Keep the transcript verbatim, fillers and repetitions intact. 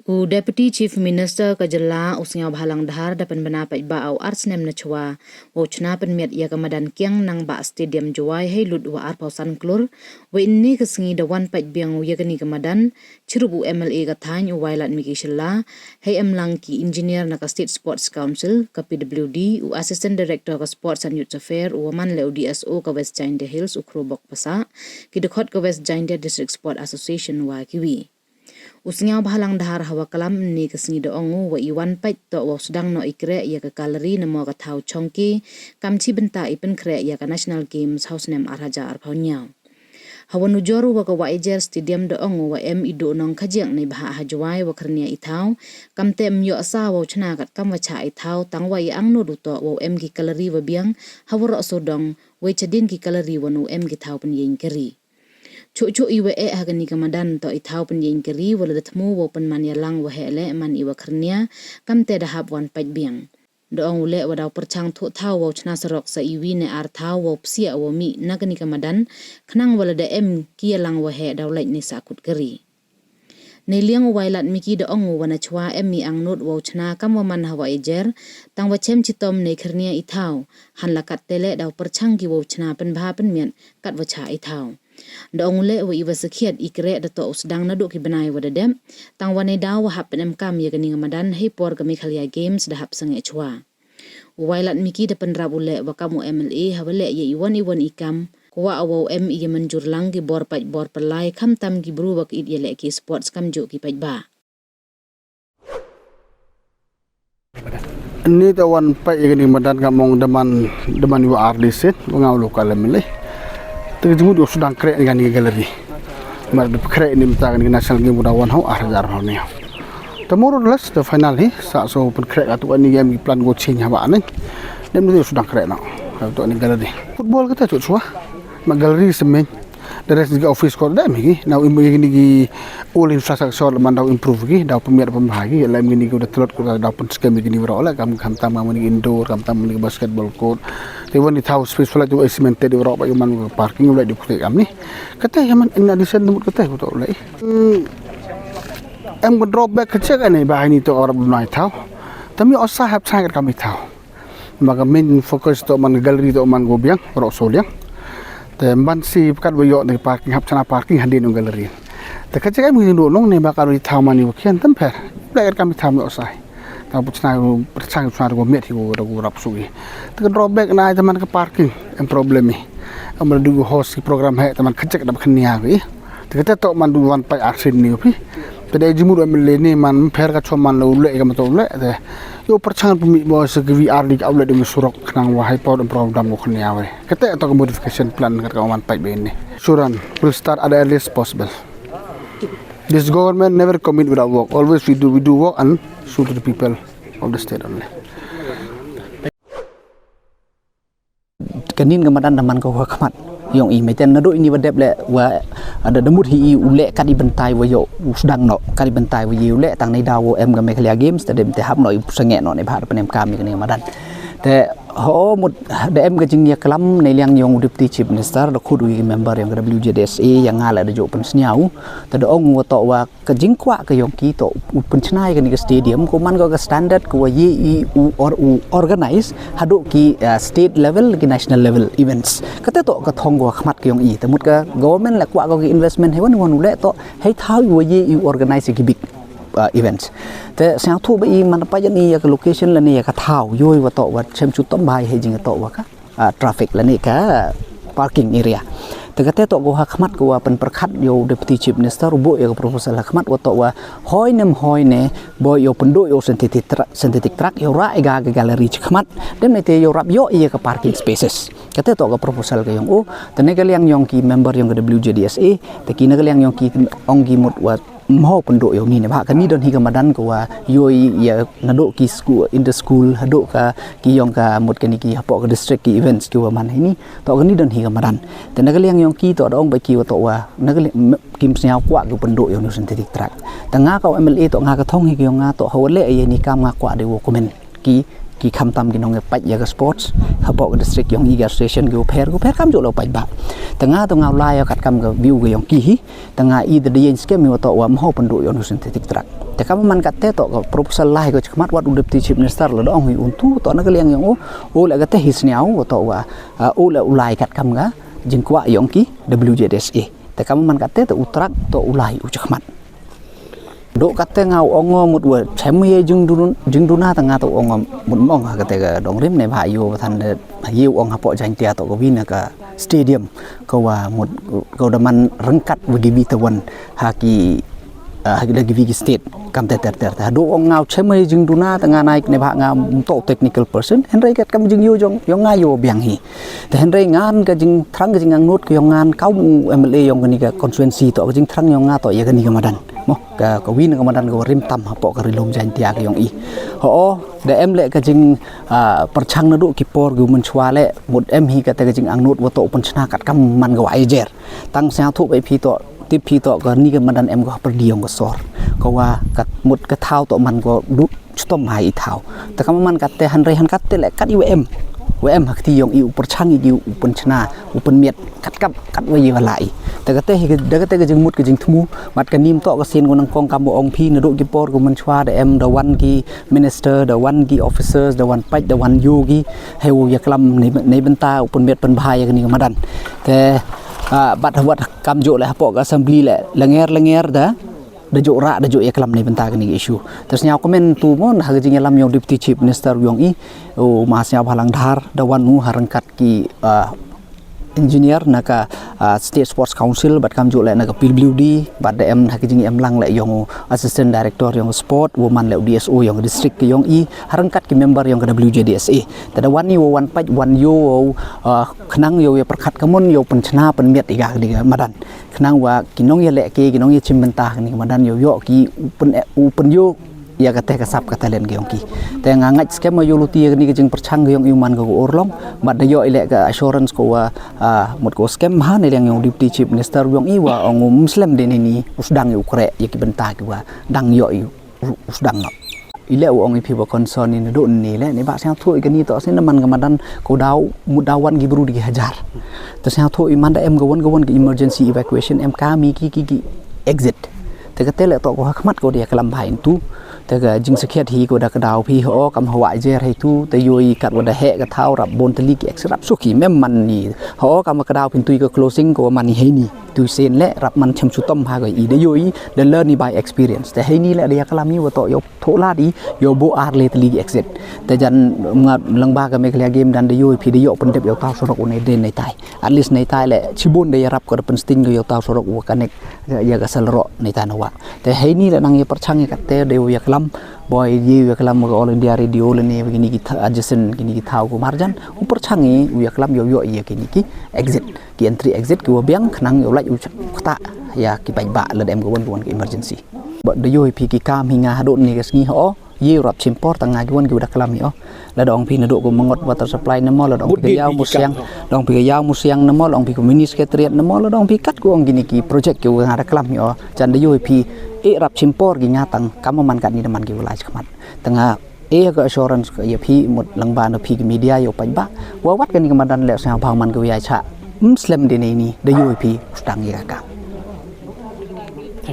U Deputy Chief Minister ka jylla u Sniawbhalang Dhar da pynbna paidbah u ar snem na chwa wow chna pynmiat ya ka madan Kiang Nangbah Stadium Jowai hei lut wa arphaw san klur. Wa ini ka sngi da wan paid biang u ya kani ka madan chirup u M L A ka thaiñ u Wailadmiki Shylla, hei emlang ki engineer na ka State Sports Council, ka P W D, u Assistant Director ka Sports and Youth Affairs, u wa man le u D S O ka West Jaintia Hills u Khrobok Pasa, ki dkhot ka West Jaintia District Sport Association wa kiwi. U Sniawbhalang Dhar hawa klam ini ka sngi da ong u wa i wan paid toh wow sdang noh i kreh ya ka gallery namo ka thaw chongki, kam chi bynta i pynkhreh ya ka National Games haw snem ar hajar arphaw ynñiaw. Hawa nujor u wa ka Wahiajer Stadium da ong u wa em i duh nongkhajiak neibhah ha Jowai wa khyrnia i thaw, kamte ym yoh sa wow chna kat kam wa chah i thaw, tang wa i angnud u toh wow em ki gallery wa biang hawaroh sawdong, wei chadien ki gallery wa nu em ki thaw pynyeng kari. Chuh chuh i wa eh ha kani ka madan toh i thaw pynyeng kari wa la da thmu wow pynman yalang wa heh leh man i wa khyrnia, kamte da hap wan paid biang. Da ong u leh wa daw pyrchang thuh thaw wow chna sarok sa iwi ne ar thaw wow psiah wow mih na kani ka madan, khnang wa la da em ki yalang wa heh daw lait ne sakut kari. Neiliang u Wailadmiki da ong u wa na chwa em i angnud wow chna kam wa man ha Wahiajer, tang wa chem chitom nei khyrnia i thaw, hanla katte leh daw pyrchang ki wow chna pynbha pynmiat kat wa chah i thaw. Da ong u leh wa i wa sakhiat i kreh da toh u sdang naduh ki bnai wa da dep, tang wa neidaw wa hap pynemkam ya kani ka madan hei por ka Meghalaya Games da hap sangeh chwa. U Wailadmiki da pynrap u leh wa kam u M L A hawa leh ya i wan i wan i kam, kwah wow em i ya mynjur lang ki bor paid bor pynlai, khamtam ki bru wa ki it ya leh ki sports kamjooh ki paidbah. Ni ta wan paid ya kani madan ka mong daman, daman i wa ar lisit wa nga u local M L A. Te ka jingmut u sdang kreh ni kani gallery. Mar da kreh ni mynta kani National Game u da wan haw ar hajar haw ni. Te more or less the final hi, sa so pynkreh ka tu ani game ki plan go change haba ni. Dem ni sdang kreh na. Ka tu ani gallery. Football kata tu chwa. Ma gallery semen. The rest ki office ko da mi ki. Now im ki ni ki all infrastructure man daw improve ki, daw pynmiat pynbha ki. Lem ki ni ki da tlot ko daw pynskhem ki ni bro la kam khamtam ki indoor, khamtam ki basketball court. Te wan ni thaw space pala tu cemented bro ba man parking la di pute kam ni. Kata ya man in addition mut kata ko to le. Hmm. Em ko drop back ka check ani ba ni to or nai thaw. Tami osa hap chang ka mi thaw. Ma ka main focus to man gallery to man go biang, rok so liang. Te man si kat wa yoh ni parking hap chana parking hadien u gallery. Te ka check em ni do nong ne ba ka ri thaw man ni wa khian tam pher. Black ka mi thaw mi osa. Ta bu chna bu chang chna go miat hi go da go rap sugi. Te ka drop back na ta man ka parking em problem ni. Am du host ki program he ta man ka check da khnia gi. Te kata to man du wan paid ar sin ni phi. Te da jimur M L A ni man pher ka chwa man lo le ka ma to le te. Yo pyrchang pynmih bo se ki V R di ka outlet di surok khnang wa hei por em program ko khnia we. Kata to ka modification plan kat ka wan paid be ni. Suran will start at the earliest possible. This government never commit without work. Always we do, we do work and show to the people of the state only. Ka nin ka madan da man ka wa khmat yong i, meten naduh ini wa dep le wa da, da mut hi i u le kat i byntai wa yoh u sdang noh, kat i byntai wa ye u le tang nei daw em ka Meghalaya Games, te dem te hap noh i sangeh noh nei bha da pynemkam i ka ni ka madan. Te ho mut da em ka jingïaklam neiliang yong u Deputy Chief Minister, da khut u i member yong ka W J D S A, ya nga la da jooh pynsniaw, te da ong wa toh wa ka jingkwah ka yong ki toh u pynchna ya kani ka stadium ko man ko ka standard ko wa ye i u or-, u organize haduh ki, ah, state level ki national level events. Kata toh ka thong ko khmat ka yong i. Te mut ka government la kwah ko ki investment hei wan wan u le toh hei thaw i wa ye i u organize ki big, ah, events. Te sngewthuh ba i man pa jan i ya ka location lane ya ka thaw yoi wa toh wa chem chu tom bha hei jing toh wa ka ah, traffic lane ka parking area. Te kata toh ko ha khmat ko wa pynpyrkhat yow Deputy Chief Minister u buh yow ka proposal ha khmat wa toh wa hoi nem hoi ne boi yow pynduh yow synthetic tra-, synthetic track yow rah i ga ka gallery chi khmat. Dem ne te yow rap yoh i ya ka parking spaces. Kata toh ka proposal ka yong u. Te ne ka liang yong ki member yong ka W J D S A. Te ki ne ka liang yong ki ong ki mut wa mho pynduh yow ni ne bha ka ni don hi ka madan ko wa yoi ya naduh ki school, in the school, haduh ka ki yong ka mut ka ni ki hapoh ka district ki events ki wa man hi ni. Toh ka ni don hi ka madan. Te na ka liang yong ki toh da ong ba ki wa toh wa na ka li-, m-, kim sniaw kwah ki pynduh yow ni synthetic track. Te nga ka M L A toh nga ka thong hi ki yong nga toh ha wa le ya ni kam nga kwah de wo comment. Ki, ki khamtam ki nong e pait ya ka sports, hapoh ka district yong i ka association ki u pher, ki u pher kam jooh lo pait ba. Te nga toh nga u lai ya kat kam ka view ka yong ki hi, te nga i da dei skem i wa toh wa mho pynduh yow ni synthetic track. Te kam man katte toh ka proposal lai ko chakhmat wat u Deputy Chief Minister la dong hi un tu toh na ka liang yong u, u le kate hi sniaw toh wa, ah, u le u lai kat kam ka jingkwah yong ki W J D S A. Te kam man katte toh u track toh u lai u chakhmat. Dooh katte nga u ong mut wa chem ye jingduna, jingduna ta nga toh u ong mut mong ha kate ka dong rim ne bha yo ba than de ye u ong hapoh Jaintia toh ka wi na ka stadium ka wa mut ka da man rengkat wa ki wi ta wan ha ki, ah, ha ki da ki wi ki state kam te ter ter. Ta dooh ong nga u chem ye jingduna ta nga naik ne bha nga mto technical person. Hynrei kat kam jingyo jong, yong nga yo biang hi. Te hynrei ngan ka jingthrang ka jingangnud ka yong ngan kam u M L A yong kani ka constituency toh ka jingthrang yong nga toh ya kani ka madan. Mo, ka, ka wi na ka madan ka wa rim tam hapoh ka ri lum Jaintia ka yong i. Ho, da em le ka jing, ah, pyrchang na dooh ki por ki u mynchwa le, mut em hi kate ka jingangnud wa toh u pynchna kat kam man ka wa ai jer. Tang sniaw thoh ba phi toh, tip phi toh kani ka madan em ka ha pyrdi yong ka sor. Ka wa kat mut ka thaw toh man ka dooh chitom ha i thaw. Te kam man katte hynrei han katte le kat i wa em. Wa em ha kti yong i u pyrchang i ki u pynchna, u pynmiat, kat kap, kat wa ye wa lai. Te kate hi, da kate ka jingmut ka jingthmu, mat ka nim toh ka sien ko nang kong kam u ong phi na dooh ki por ko mynchwa da em da wan ki minister, da wan ki officers, da wan pait, da wan yo ki, he u ya klam nei, nei bynta u pynmiat pynbha ya kani ka madan. Te, ah, bat wat kam jo le hapoh ka assembly le, lenger, lenger da, da jooh rah, da jooh ya klam nei bynta kani ka issue. Te sniaw comment tu mo, na ha ka jingyalam yong Deputy Chief Minister yong i, u ma Sniawbhalang Dhar, da wan u ha rengkat ki, ah, engineer na ka, ah, State Sports Council, bat kam jo le na ka P W D, bat da em ha ka jingyalam le yong u Assistant Director yong Sport, u man le u D S O yong district ka yong i, ha rengkat ki member yong ka W J D S A. Te da wan i u wan pait, wan yo, ah, khnang yo ya pyrkhat ka mon, yo pynchna, pynmiat i ka kani ka madan. Khnang wa ki nong ya le ki, ki nong ya chim bynta kani ka madan yo yo ki u pyn, u pynyo ya kate ka sap ka talent ka yong ki. Te nga ngait skhem wa yo luti ya kani ka jingpyrchang ka yong i u man ka ko urlong, bat da yo i le ka assurance ko wa, ah, mut ko skhem ha ne liang yong Deputy Chief Minister yong i wa ong u mslem de ne ni u sdang i u kre ya ki bynta ki wa dang yo i u, u sdang no. I le u ong i phi wa concern i na dooh ni le, ni ba sniaw thoh i kani toh sien man ka madan ko daw, mut daw wan ki bru di ki hajar. Te sniaw thoh i man da em ka wan, ka wan ki emergency evacuation, em ka mi ki, ki, ki exit. Te kate le toh ko ha khmat ko dia klam bha i tu. Te ka jingsakhiat hi ko da ka daw phi ho kam hawa jer hi tu, te yo i kat wa da he ka thaw rap bon tali ki exit rap suki mem man ni. Ho kam ka daw phi tu i ka closing ko man ni he ni. Tu sien le rap man chem chutom ha ko i da yo i da learn i by experience. Te he ni le da ya klam i wa toh yo thoh la di, yo bo ar le tali ki exit. Te jan nga lang ba ka Meghalaya Game dan da yo i phi da yo pyndep yo taw sorok u ne den ne tai. At least nei tai le chibun da ya rap ko da pynsting ko yo taw sorok u connect ya ka Salroh nei tai na wa. Te he ni le nang ya pyrchang ya katte da u ya klam, boi ye u ya klam ka All India Radio le ne kini ki tha-, adjacent kini ki thaw ko marjan. U pyrchang i u ya klam yo yo ya kini ki exit, ki entry exit ki wa biang khnang yo lait u ch-, kta ya ki paidbah le da em ka wan, ka wan ka emergency. Ba da yo i phi ki kam hi nga ha dooh ni ka sngi ho. Ye rap chim por ta nga ki wan ki wa da klam hi o. La dong phi na dooh ko Mangot water supply na mo, la dong phi ka Yaw Musiang, dong phi ka Yaw Musiang na mo, la dong phi ko mini secretariat na mo, la dong phi kat ko ong kini ki project ki wa nga da klam hi o. Jan da yo i phi e rap chim por ki nga tang kam man kat ni da man ki wa lai chakhmat. Te nga e ka assurance ka ya phi mut lang ba na phi ki media yo paidbah. Wa wat kani ka madan le sniaw bha man ka wa ya cha. Mslem de ne ni da yo i phi u sdang ya ka kam.